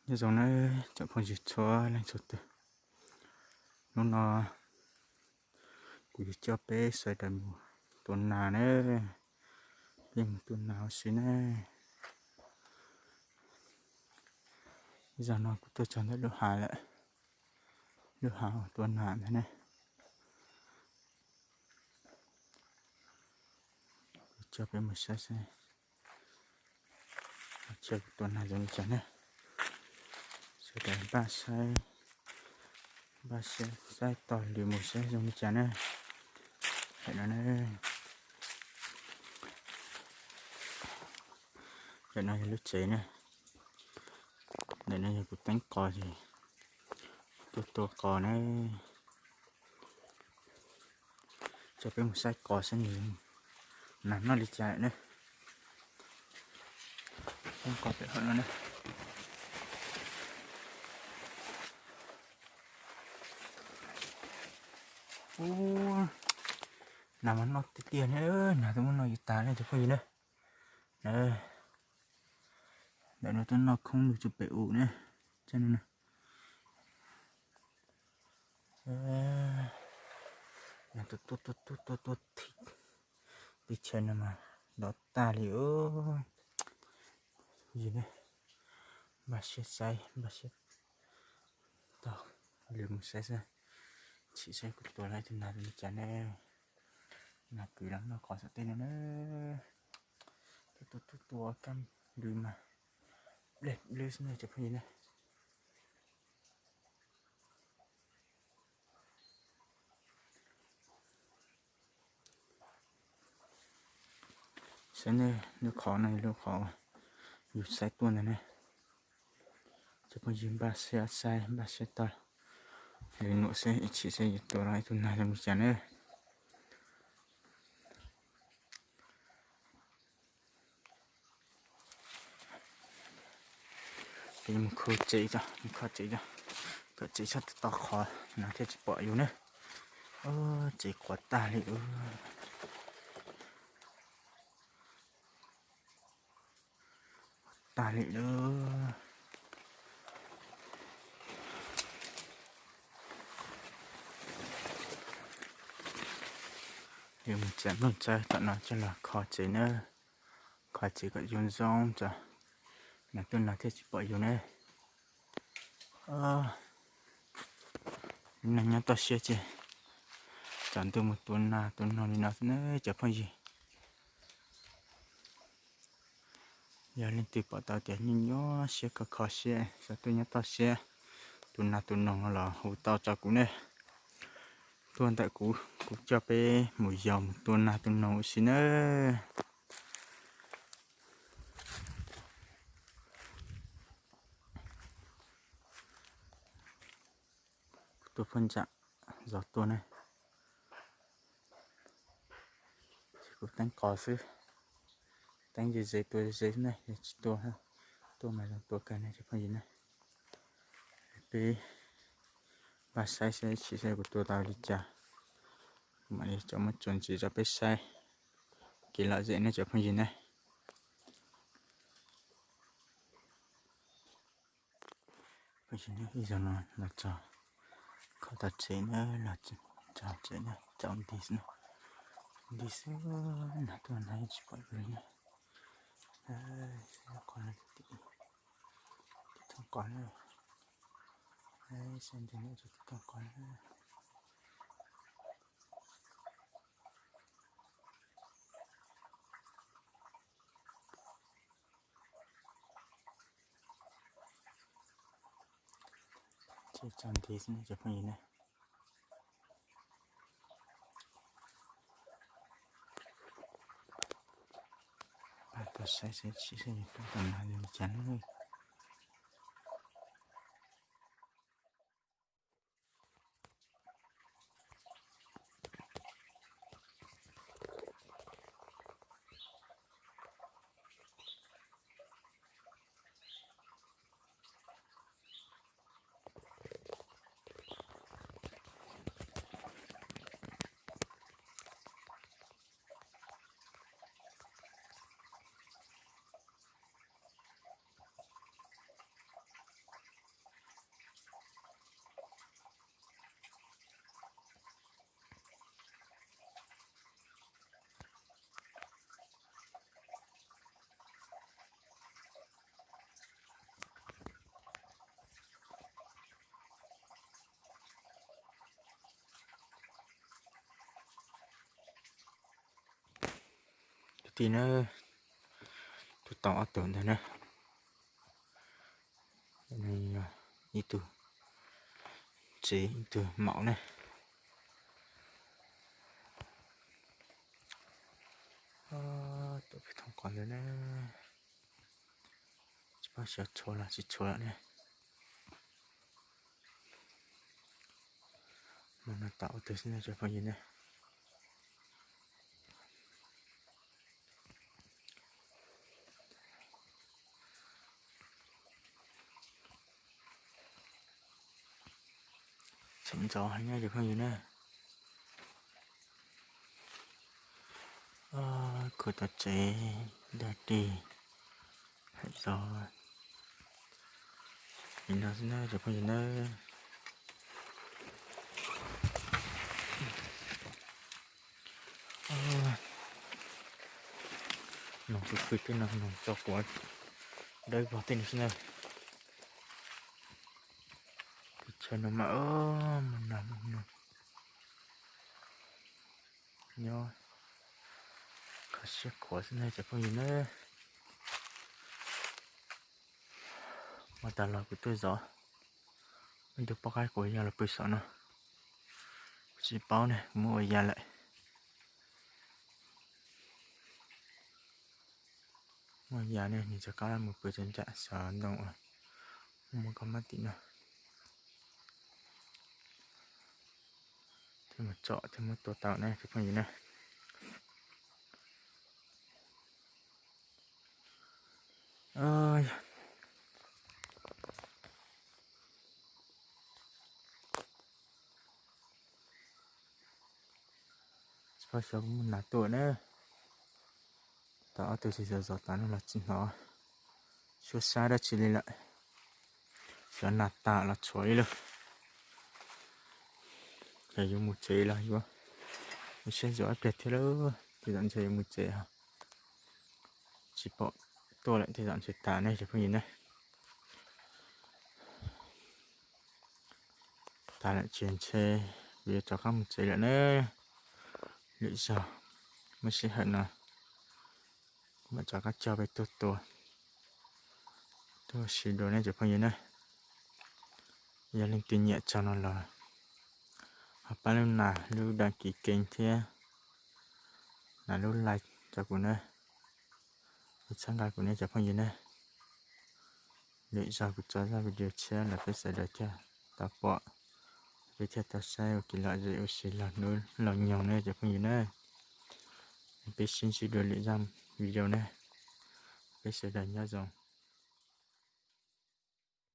Nyob zoo nawb cov phooj ywg txhua leej txhua tus, hnub no kuv yuav coj peb sawv daws mus tua nas nawb, peb mus tua nas ua si nawb. Zaum no kuv tuaj txog ntawm lub hav lawm, lub hav uas tua nas ntag ne. Kuv coj peb mus saib saib, saib kuv tua nas zoo li cas ne. Sawv daws npaj saib, npaj saib, saib tog lws mus saib zoo li cas ne. Ntawm no ne, ntawm no yog lub tsev ne, ntawm no yog kuv teeb qos ces tuaj tua qos ne. Coj peb mus saib qos saib nws nas noj li cas lawm ne. Teeb qos pem hauv no ne. Ub, nas mas noj tiag tiag ne, nas twb muab noj yuav tas ne cov phooj ywg ne. Ntawm no twb noj khoob lug tsuas pem u ne. Tuaj tuaj tuaj tuaj tuaj, teb chaws no mas nrov tag li. Npaj siab saib, npaj siab tog lws mus saib saib, chim saib kuv tua tau ib tug nas li cas ne. Nas pw los noj qos saum tej no na. Tuaj tuaj tuaj tuaj, kab lws mas nplej nplwb xwb ne cov phooj ywg ne. Saib ne, lub qhov no lub qhov yus saib tuaj ntag ne. Cov phooj ywg npaj siab saib, npaj siab tog lws nuam saib, chim saib yuav tua tau ib tug nas zoo li cas na. Peb mus kho tsev, mus kho tsev, kho tsev txhob tau qhov nas thiaj tsis pom yus na. Tsev qhuav tag li, tag li lawm. Yuav mus txiav nplooj tsawb tom no coj los kho tsev na, kho tsev kom zoo zoo tso, nas tuaj no thiaj tsis pom yus ne. Neeg nyob toj siab ces tsaus ntuj mus tua nas tua noog li no xwb na cov phooj ywg. Yog leej twg pom tau tias nyuaj nyuaj siab kho kho siab, xav tuaj nyob toj siab tua nas tua noog no los hu tau rau kuv ne. Tuaj ntawm kuv, kuv coj peb mus yos mus tua nas tua noog ua si nawb. Kuv tuaj phab ntsam zov tuaj ne, kuv teeb qos xwb, teeb ze ze tua ze ze ne, yog tsis tua, tuaj mas zoo tua kawg ne cov phooj ywg ne. Peb npaj saib saib chim saib kuv tua tau li cas, kuv mam li tso muab tso ntxiv rau peb saib kev lom zem ne cov phooj ywg ne. Ib zaug no los txog, kho tau tsev na, los txog tsev na, tsaus nti xwb na, nti xwb, nas tuaj nas yeej tsis pom yus li na. Qhov no tim thooj qos na, saib ntev no tim thooj qos na. Tsev tsaus nti xwb ne cov phooj ywg ne. Pab tau saib saib chim saib yus tua tau nas li cas na. tij na, tus tau ob tug ntawd na. Ib tug tsev ib tug maum ne. Tuaj pem thooj qos ntawd na. Tsis paub xyov tshuav los tsis tshuav lawm ne. Mus no tau ua twg xwb na cov phooj ywg ne. Tseem ntxov heev na cov phooj ywg na. Khuv tau tsev dag dig hais txog li no xwb na cov phooj ywg na. Noog pw pw tej no noog tso quav dawb vog tej no xwb na. Tus chaw no mas mus nag mus noog nyob kho siab khuav xwb na cov phooj ywg na. Mas tas los kuv tuaj zov ib tug poj qaib quav yog los pw saum no, kuv tsis paub ne, kuv muab ua ya lawm. Muab ya ne, nws rov qab mus pw rau nram xov ntoo uas muaj kab mab tim no. Thiaj mus tsom thiaj muab tua tau ne cov phooj ywg na. Tsis paub xyov muaj nas tuaj na. Tau ob tug tsis xyov zov tas no los tsis hnov suab sab dab tsi li lawm. Xyov nas tas los tshuav ib lub. Yog yuav mus tsev los yuav ua siab zog ib pliag thiab lauj, tej zaum ntshe yuav mus tsev os. Tsis pom tuaj lawm, tej zaum ntshe tas ne cov phooj ywg ne. Tas lawm ces ntshe kuv yuav rov qab mus tsev lawm na. Lwm zaug muaj sij hawm no kuv mam rov qab coj peb tuaj tua, tuaj ua si dua ne cov phooj ywg na. Yog leej twg nyiam tsaug no los ho pab lub nas lub đăng ký kênh thiab nas lub like rau kuv na, es txhawb nqa kuv ne cov phooj ywg na. Lwm zaug kuv tso zaj video tshiab los peb sawv daws thiaj tau pom, peb thiaj tau saib ua kev lom zem ua si los hnub los nyoog na cov phooj ywg na. Peb sib ntsib dua lwm zaj video na. Peb sawv daws nyob zoo.